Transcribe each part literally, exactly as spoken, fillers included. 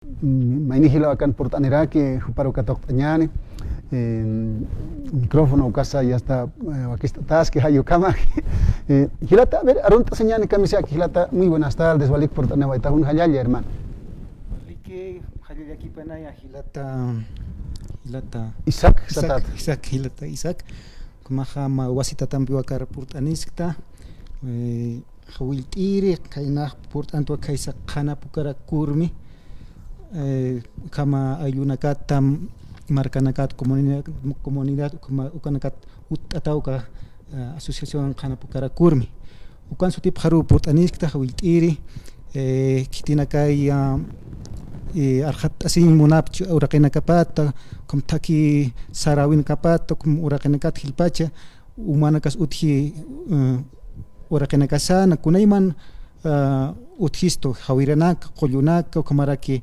Mm, mayni jilaw akan purt'aniraki, jupar uka tuqt'añäni. Eh, micrófono ukasa ya está, eh, wakist'ataski, jay ukhama. Eh, jilata, a ver, arunt'asiñäni kamisaki jilata, muy buenas tardes, walik purt'aniwayta, jun jallalla, hermano. Waliki, jallallakipanaya, jilata, jilata. Isaac, Isaac, satat. Isaac, jilata, Isaac. Ukhamaxa mä wasitatampiw akar purt'aniskta, eh, jawillt'iri, khaynax purt'antwa khaysa qhana pukarakurmi, eh, ukhama ayllunakata, markanakat, comunidad, comunidad, ukhama, ukanakat utt'ataw uka, eh, asociación qhana pukarakurmi. Ukan sutipxaruw purt'aniskta jawillt'iri, eh, khitinakay, ah, eh, arxatt'asiñ munapchi uraqinakapata, ukham thakhi saräwinakapata, ukham uraqinakat jilpacha, umanakas utji, eh, uraqinakasana, kunayman, ah, utjistu, jawiranaka, qullunaka, ukhamaraki,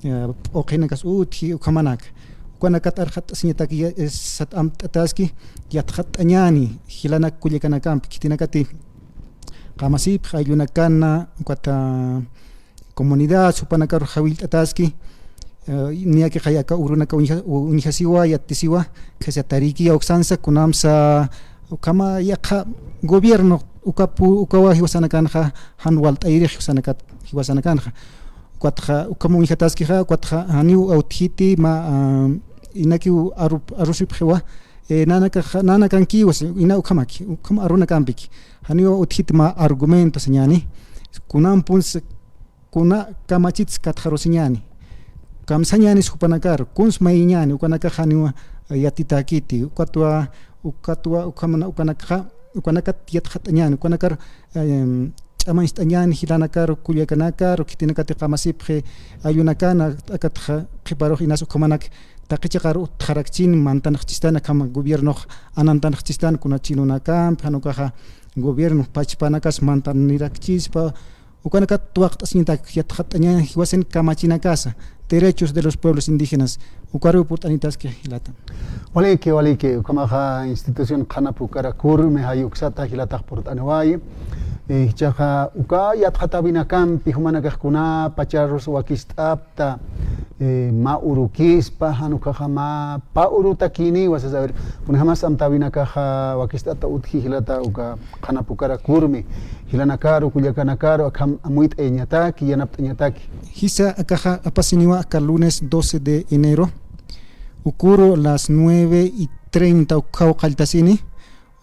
eh, p'uqinakas utji, ukhamanaka. Ukanakat arxatt'asiñataki ya-, eh, sat amt'ataski, yatxatt'añäni, jilanak kullakanakampi, khitinakati qamasipx ayllunakana, ukata comunidad, jupanakaru jawillt'ataski, eh, niyakixay aka urunaka uñja-, u-, uñjasiwa, yattisiwa, khaysa tarikiya uksansa, kunamsa, ukhama yaqha gobierno, ukapu-, ukawa jiwasanakanxa, jan walt'ayirix jiwasanakat, jiwasanakanxa. Ukatxa, ukhama uñjataskixa, ukatxa, janiw utjiti mä, ah, inakiw aru-, arusipxiwa, eh, nanakaxa, nanakankiwa, ina ukhamaki, ukhama arunakampiki. Janiw utjiti mä argumento sañäni, kunampuns, kuna kamachits katxarusiñäni. Kamsañänis jupanakaru, kuns mayiñäni, ukanakax janiw, eh, yatitäkiti, ukatwa, ukatwa, ukhamana, ukanakaxa, ukanakat yatxatt'añäni, ukanakar, em, ch'amañcht'añäni jilanakaru, kullakanakaru, khitinakati qamasipxi ayllunakana, akatxa qhiparux inas ukhamanak taqi chiqaru utjarakchin, mantanxchistan, akham gobiernox anantanxchistan, kuna chinunakampi, jan ukaxa gobierno pachpanakas mantanirakchispa, ukanakat tuwaqt'asiñatak yatxatt'añäni jiwasan kamachinakasa, derechos de los pueblos indígenas, ukaruw purt'anitaski jilata. Waliki, waliki, ukhamaxa institución qhana pukarakurmi jay uksata jilatax purt'aniwayi. Eh, jichhaxa uka yatxatäwinakampi jumanakax kunapacharus wakist'apta, eh, mä urukispa, jan ukaxa mä pä urutakiniwa, sasa, a ver, kunjamas amtäwinakaxa wakist'ata utji jilata uka qhana pukarakurmi, jilanakaru, kullakanakaru, akham amuyt'ayañataki, yanapt'añataki. Jisa akaxa apasiniwa aka lunes doce de enero, ukuru las nueve y treinta ukhaw qalltasini,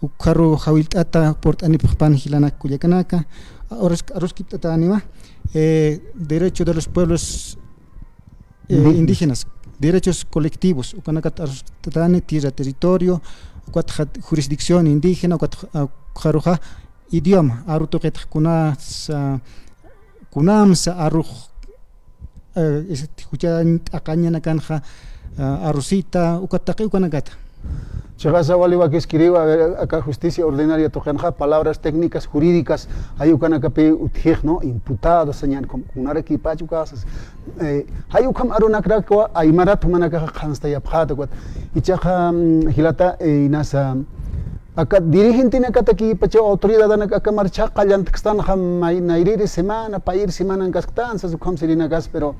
ukharu jawillt'ata purt'anipxpan jilanak kullakanaka, arus-, aruskipt'atäniwa, eh, derecho de los pueblos eh, indígenas, derechos colectivos, ukanakat arsutäni, tierra, territorio, ukatxa jurisdicción indígena, ukat, ah, ukxaruxa idioma, aru tuqitxa kunasa, kunamsa arux, eh, este, juchañ t'aqañanakanxa, ah, arusita, ukat taqi ukanakata. Chiqasa wali wakiskiriwa, a ver, aka justicia ordinaria tuqinxa, palabras técnicas jurídicas, jay ukanakapi utjix, ¿no? Imputado, sañäni, kun-, kunarakipacha ukasas. Eh, jay ukham arunakrakwa, aymarat jumanakaxa qhanstayapxäta, ukat. Jichhaxa, mm, jilata, eh, inasa, aka dirigentenakatakipacha, autoridadanaka, aka marcha qallantkstanxa, may-, nayrïri semana, payïri semanan kasktan, sas ukham sirinakas, pero,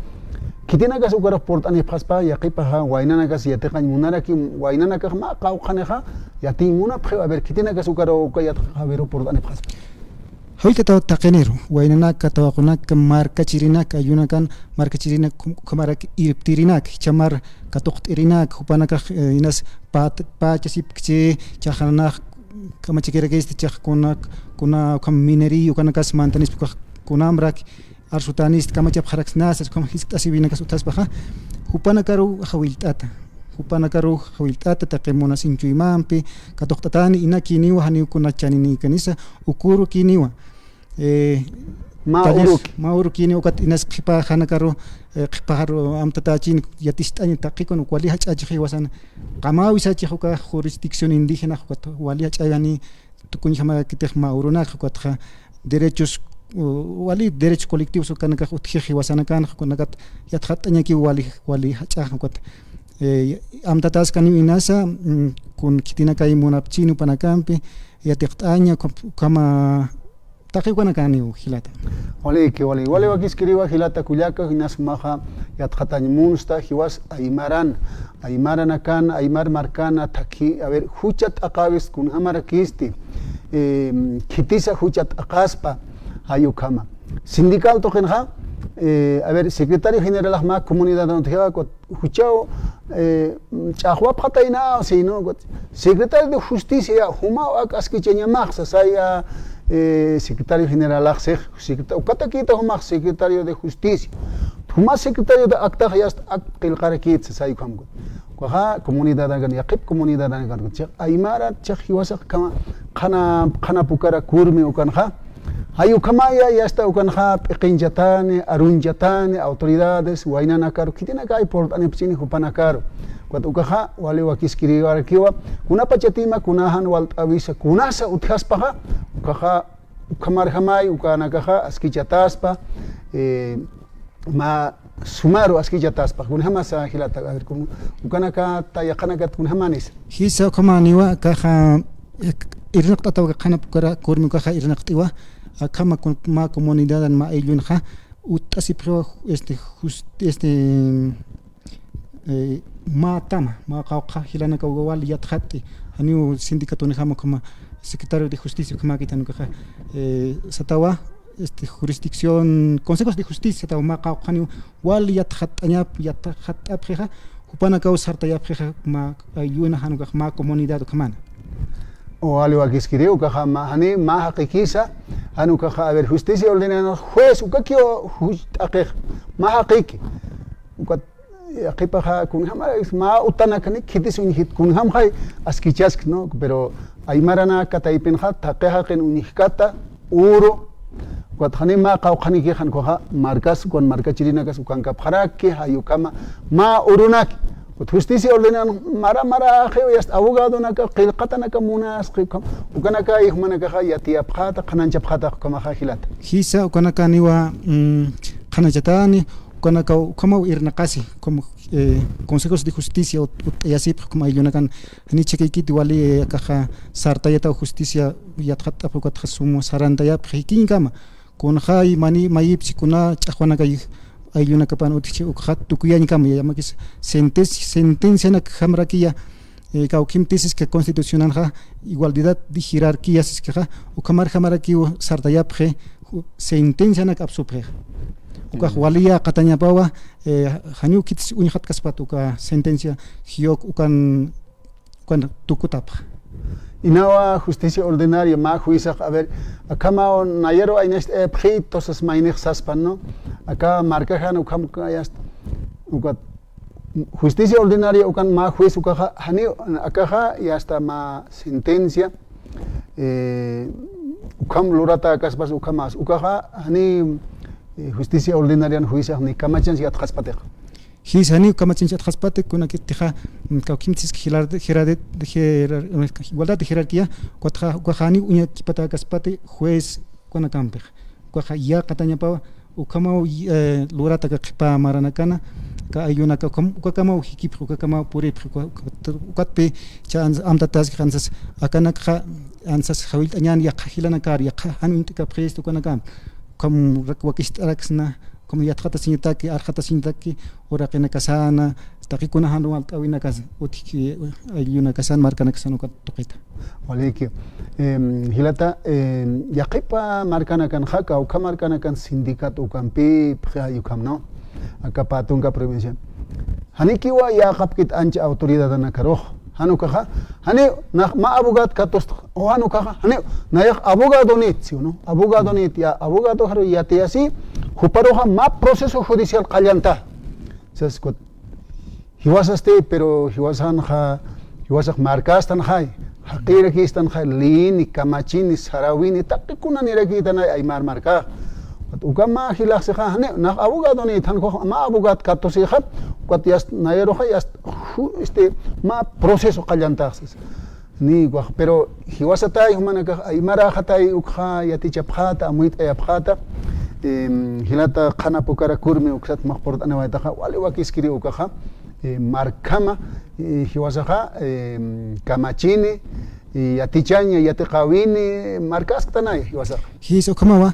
Khitinakas ukarux purt'anipxaspa, yaqhipaxa waynanakas yatiqañ munaraki, waynanakax mä qawqhanixa yatiñ munapxiw. A ver, khitinakas ukarux uka yatxawiru purt'anipxaspa. Jawillt'ata taqiniru, waynanaka, tawaqunaka, markachirinaka, ayllunakana, markachirinaka, ukhamarak irptirinak, jichha mar katuqt'irinak, jupanakax, eh, inas pät-, pächasipkchi, jichhax nanax kamachikirakista, jichhax kuna, kuna ukham minería, ukanakas mantanispa, ukax kunamrak, arsutanist kamachapxaraksnasa, ukham jiskt'asiwinakas utjaspaxa, jupanakaruw jawillt'ata, jupanakaruw jawillt'ata, taqi munasin chuymampi katuqt'atani, inakiniwa, janiw kuna chaninikanisa, ukurukiniwa. Eh, mä tallas, uruki. Mä urukiniwa, ukat inas qhipaxanakaru, eh, qhipaxaru amtatächin, yatist'aña taqikun, uk wali jach'achix jiwasan, qamäwisachix uka jurisdicción indígena, ukat wali jach'awi jani, tukuñjamakitix mä urunak, ukatxa derechos, u-, wali derechos colectivos ukanakax utjix jiwasanakan, ukanakat yatxatt'añakiw wali, wali jach'ax, ukat, eh, amtataskaniw inasa, mm, kun khitinakay munapchin jupanakampi, yatiqt'aña, ukham-, ukhama Taqi ukanakaniw jilata. Waliki, wali, wali wakiskiriwa jilata kullaka, jinas jumaxa yatxatañ munsta, jiwas aymaran, aymaranakan, aymar markana thakhi, a ver, jucha t'aqäwis kunjamarakisti, eh, khitisa jucha t'aqaspa, jay ukhama. Sindical tuqinxa, eh, a ver, secretario generalax mä comunidadan utjiwa, juchaw, eh, ch'axwapxataynaw, sino, secretario de justicia, jumaw ak askichañamax, sasaya, eh, secretario generalax six, secreta-, ukatakïta jumax secretario de justicia. Juma secretario de actax yast ak qillqarakït, sasay ukhamkut. Ukaxa comunidadanakan, yaqhip comunidadanakan, chix aymara, chix jiwasax kama, qhana, qhana pukara kurmi ukanxa, jay ukhamaya, yasta ukanxa p'iqinchatani, arunchatani, autoridades, waynanakaru, khitinakay purt'anipchini jupanakaru. Ukat ukaxa, wali wakiskiriwarakiwa, kunapachatima, kuna jan walt'äwisa, kunasa utjaspaxa, ukaxa, ukhamarjamay, ukanakaxa, askichataspa, eh, mä sumaru askichataspa, kunjamasa jilata, a ver, kun-, ukanakata, yaqhanakat kunjamanisa. Jisa ukhamaniwa, akaxa, eh, irnaqt'ataw qhana pukara kurmi ukaxa irnaqt'iwa, akhama kun-, mä comunidadan mä ayllunxa, utt'asipxiwa, este, just-, este, eh, mä tama, mä qawqha jilanakaw wal yatxatt'i, janiw sindicatonjama ukhama, secretario de justicia ukhamäkit jan ukaxa, eh, satawa, este, jurisdicción, consejos de justicia, satawa mä qawqhaniw wal yatxatt'añap-, yatxatt'apxixa, jupanakaw sartayapxixa mä aylluna jan ukax mä comunidad ukhamana. O wali wakiskiri, ukaxa mä, jani mä jaqikisa, jan ukaxa, a ver, justicia ordenada, juez, ukakiw juch t'aqix, mä jaqiki. Ukat, yaqhipaxa, kunjama, mä utanakani, khitis uñjit, kunjamxay, askichask, ¿no? Pero aymaranaka taypinxa, thaqi jaqin uñjkata, uru, ukat jani mä qawqhanikix jan ukaxa, markas, ukan markachirinakas, ukankapxaraki, jay ukhama, mä urunaki. Ukat justicia ordenan, mara, mara, axiw, yast abogadonaka, qillqatanaka munas, qillqam-, ukanaka, jumanakaxa, yatiyapxata, qhananchapxata, ukhamaxa, jilata. Jisa, ukanakaniwa, mm, qhanachatani, ukanaka, ukhamaw irnaqasi, como, eh, consejos de justicia, ut-, utt'ayasipxi, como ayllunakan, jani chhikaykiti wali, eh, akaxa, sartayataw justicia, yatxatt'apxi, ukatxa sum sarantayapxi, jikinkama. Kunxay mani mayipchi kuna ch'axwanakay ayllunakapan utjchi ukxat tukuyañkama, yamakis sentes-, sentencianakjamarakiya, eh, kawkhim tisiska constitucionanxa igualdad de jerarquía siskaxa, ukhamarjamarakiw sartayapxi, ju-, sentencianak apsupxixa. Ukax waliya qatañapawa, eh, janiw khitis uñxatkaspat uka sentencia jiyuk ukan Cuando tukutapxa. Inawa justicia ordinaria, mä juizax, a ver, akhamaw nayaru aynacht'ayapxi, entonces maynix saspan, ¿no? Aka markaxan ukham uka yast-, ukat justicia ordinaria ukan mä juez ukaxa, jani, akaxa, yasta mä sentencia, eh, ukham luratäkaspas ukhamas, ukaxa, jani, eh, justicia ordinarian juizax ni kamachans yatxaspatixa. Jis janiw kamachinch atxaspati, kunakitixa, mm, kawkhimtiska jerar-, jerar-, jerar-, igualdad de jerarquía, ukatxa, ukaxa janiw uñakipatäkaspati juez ukanakampix. Ukaxa yaqatañapawa, ukhamaw, eh, lurata aka qhipa maranakana, aka ayllunaka ukham-, ukakamaw jikipxi, ukakamaw puripxi, uka-, uka-, ukatpi cha ans-, amtataskix ansas, akanakxa ansas jawillt'añän yaqha jilanakar, yaqha jan uñt'kapxisti ukanakamp. Ukham rak-, wakist'araksna, ukham yatxatasiñataki, arxatasiñataki, uraqinakasana, taqikuna jan walt'äwinakas, utjki ayllunakasan, markanakasan ukat tuqita. Waliki. Em, jilata, em, yaqhipa markanakanxa, kawkha markanakan sindicat ukampipxi, jay ukham, ¿no? Aka pä tunka provincia. Janikiwa yäqapkit ancha autoridadanakarux. Jan ukaxa, janiw, nax mä abogad katust, o jan ukaxa, janiw, nayax abogadonït, ¿sí o no? Abogadonït, ya, abogadoxaru yatiyasi, juparuxa mä proceso judicial qallanta. Sas kut, jiwasasti, pero jiwasanxa, jiwasax markastanxay, jaqirakïstanxay, liyini, kamachini, saräwini, taqikunirakïtanay aymar markax. Ukat uka mä jilaxsixa, janiw, nax abogadonït, jan ukax mä abogad katusixa, ukat yast nayaruxa, yast ju-, este, mä proceso qallantaxsis. Ni ukax, pero jiwasatay, jumanakax, aymaräxatay, ukxa yatichapxäta, amuyt'ayapxäta, em, jilata qhana pukara kurmi, uksat maqpurt'aniwaytaxa, wali wakiskiri ukaxa, eh, markhama, eh, jiwasaxa, em, kamachini, yatichaña, yatiqäwini, markasktanaya jiwasaxa. Jisa, ukhamawa,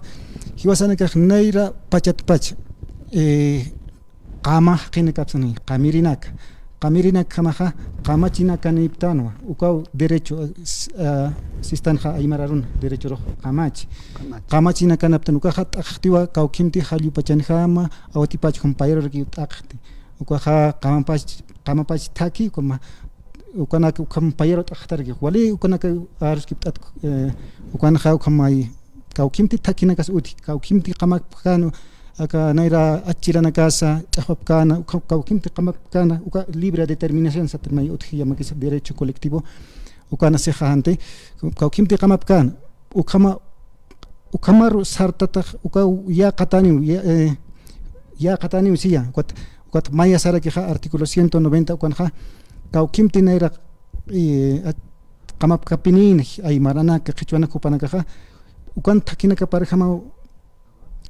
jiwasanakax nayra pachatpacha, eh, qama jaqinakapsanay, qamirinaka. Qamirinakjamaxa, qamachinakaniptanwa, ukaw derecho, eh, s-, ah, sistanxa aymar arun, derechorux qamachi. Qamachi. Qamachinakanaptan ukaxa t'aqxtiwa, kawkhimti jallupachanjama, awtipach jumpayaruraki t'aqxti. Ukaxa qamapach, qamapach thaki, ukama, ukanak ukham payaru t'aqxtaraki. Wali ukanak aruskipt'at, eh, ukanxa ukhamay, kawkhimti thakinakas utji, kawkhimti qamapkana, aka nayra achiranakasa, ch'axwapkana, ukha-, kawkhimti qamapkana, uka libre determinación satirmay utji yamakisa derecho colectivo, ukana sixanti, kawkhimti qamapkana, ukhama, ukhamaru sartatax, uka yäqataniw, ya-, eh, yäqataniw siya, ukat, ukat maya sarakixa artículo ciento noventa ukanxa, kawkhimti nayra, eh, a-, qamapkapinïna, aymaranaka, qhichwanaka jupanakaxa, ukan thakinakaparjamaw,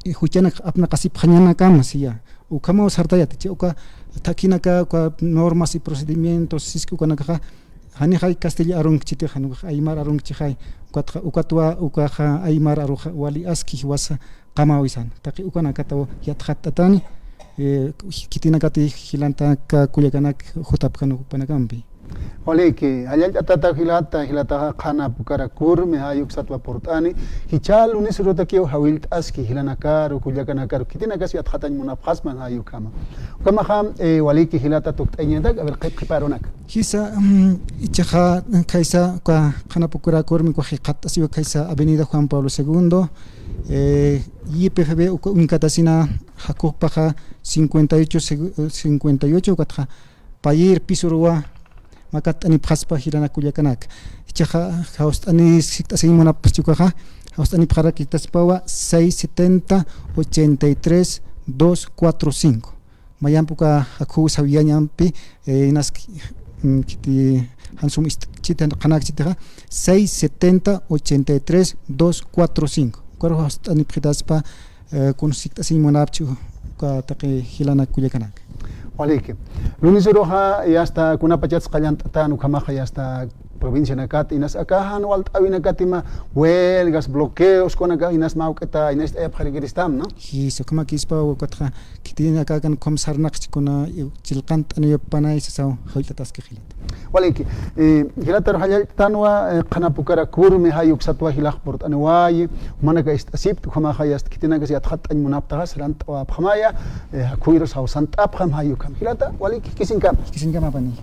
eh, juchanak apnaqasipxañanakama siya. Ukhamaw sartayat, chi uka thakinaka, uka normas y procedimientos, siski ukanakaxa, janixay castilla arunkchitix, jan ukax aymar arunkchixay, ukatxa, ukatwa, ukaxa aymar aruxa, wali aski jiwasa qamawisan. Taqi ukanakataw yatxatt'atani, eh, khitinakati jilantanaka kullakanak jutapxan jupanakampi. Waliki, jallallt'atata jilata, jilataxa qhana pukarakurmi, jay uksatwa purt'ani, jichha lunes urutakiw jawillt'aski jilanakaru, kullakanakaru, khitinakas yatxatañ munapxasma jay ukhama. Ukhamaxa, eh, waliki jilata tukt'ayañatak, a ver, qhip qhiparunak. Jisa, mm, ichaxa, khaysa, uka qhana pukarakurmi, uka jikxatt'asiwa khaysa Avenida Juan Pablo segundo, eh, Y P F B uka uñkatasina jakupxpaxa cincuenta y ocho segu-, cincuenta y ocho, ukatxa payïr pisuruwa makatt'anipxaspa jilanak kullakanaka. Ichaxa jawst'ani sikt'asiñ munapxchi ukaxa, jawst'anipxarakitaspawa seis setenta, ochenta y tres, dos cuatro cinco. Mayamp uka jakhuw sawiyañampi, eh, inas, mm, khiti jan sum ist'chiti, jan qhanakchitixa, seis setenta, ochenta y tres, dos cuatro cinco. Ukaru jawst'anipxitaspa, eh, kun sikt'asiñ munapchi uka taqi jilanak kullakanaka. Waliki. Lunes uruxa, ya está, kunapachatsa qallant'atän ukhamaxa, ya está, provincianakat, inas aka jan walt'äwinakatima, huelgas, bloqueos, kunaka, inas mä juk'ita, inas ist'ayapxarakiristam, ¿no? Jisa, ukhamakispa, ukatxa, khitinakakan ukham sarnaqchi kuna, chilqant'aniyapxpanay sasaw, jawillt'ataski jilata. Waliki, eh, jilataru jallallt'atänwa, eh, qhana pukarakurmi, jay uksatwa jilax purt'aniwayi, jumanaka ist'asipkti, ukhamaxa ya está, khitinakas yatxatt'añ munaptaxa, sarant'awapxamaya, eh, jakhuyirus jawsant'apxam jay ukham. Jilata, waliki, jikisiñkama. Jikisiñkama, pani.